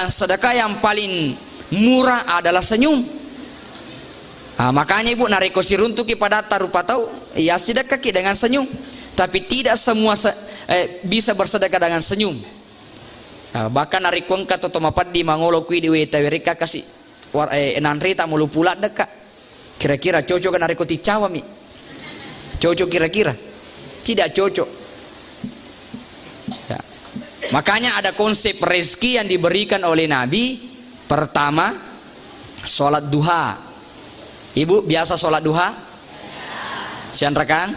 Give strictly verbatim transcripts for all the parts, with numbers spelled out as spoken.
Sedekah yang paling murah adalah senyum. Ah, makanya, Ibu, narekko siruntuki padatta rupa tau, ya, sedekahki dengan senyum. Tapi tidak semua se-, eh, bisa bersedekah dengan senyum. Ah, bahkan narekko engka to, to mapeddi mangolo kui di weta werekka kasi, war-, eh, nanreta molo puladdekka. Kira-kira cocok narekko ticcawami? Cocok kira-kira? Tidak cocok. Ya. Makanya ada konsep rezeki yang diberikan oleh Nabi. Pertama, sholat duha. Ibu biasa sholat duha? Sianrakang?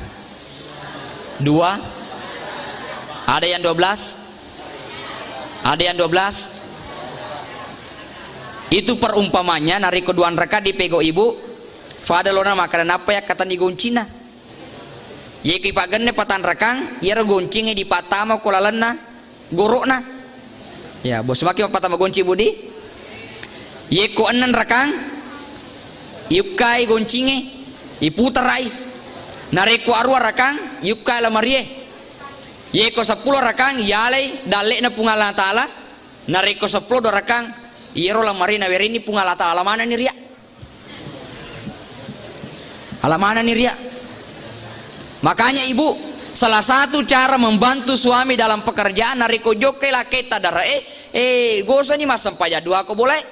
Dua? Ada yang dua belas? Ada yang dua belas? Itu perumpamanya, narekko dua rakaat dipego ibu, fada lona makkeda nappa yakkatenni goncina. Yeko ipaggenne patanrakang, iyaro goncingnge dipattama ko lalenna goro'na. Ya, bos maki mappattama gonci, Budi. Yeko enneng rakang, iyukkai goncingnge, iputarai. Narekko aruwa rakang, iyukkai lamarie. Yeko seppulo rakang, yalai dalle'na Puang Allah Taala. Narekko seppulo dua rakang, iyaro lamarie nawerenni Puang Allah Taala manenni ria. Ala manenni ria. Makanya, Ibu, salah satu cara membantu suami dalam pekerjaan, narekko jokkai laketta dare'e, eh, gosoni massempajang dua ko bolae.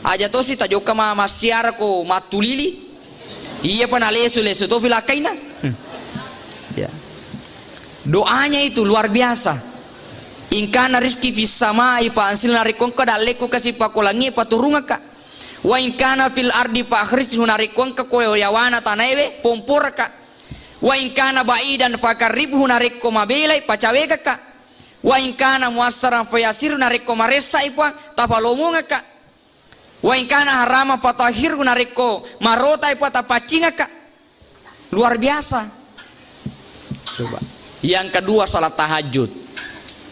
Aja tosi tajokka ma-, massiara ko mattulili. Iya pa nalesu-lesu tofi lakkaina. Hmm. Ya. Doanya itu luar biasa. Ingkana rizki fis samai fa ansil, narekko engka dallekku kasi pakolangi paturungakka. Wa in kana fil ardi fa akhrijhu, narekko engka ko yawana tanaewe, pomporaka. Wa in kana ba'idan fa qarribhu, narekko mabelai, pacawegaka. Wa in kana muassaran fa yassirhu, narekko maressai, Puang, tafalomongaka. Wa in kana haraman fa tahhirhu, narekko marotai, Puang, tapaccingaka. Luar biasa. Coba. Yang kedua, salat tahajud.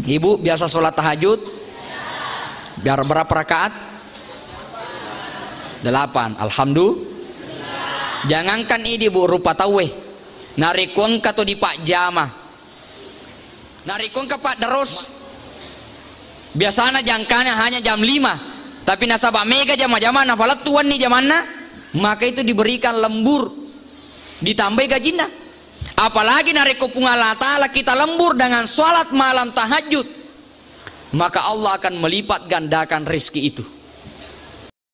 Ibu biasa salat tahajud? Biar berapa rakaat? Delapan. Alhamdulillah. Jangankan idi, Bu, rupa tauwe. Narekko engka to dipajjama. Narekko engka paddaros. Biasana jangkana hanya jam lima. Tapi nasaba mega jama-jama, nafalettu wenni jamanna, maka itu diberikan lembur. Ditambai gajinna. Apalagi narekko Puang Allah Ta'ala kita lembur dengan salat malam tahajud, maka Allah akan melipat gandakan rezeki itu.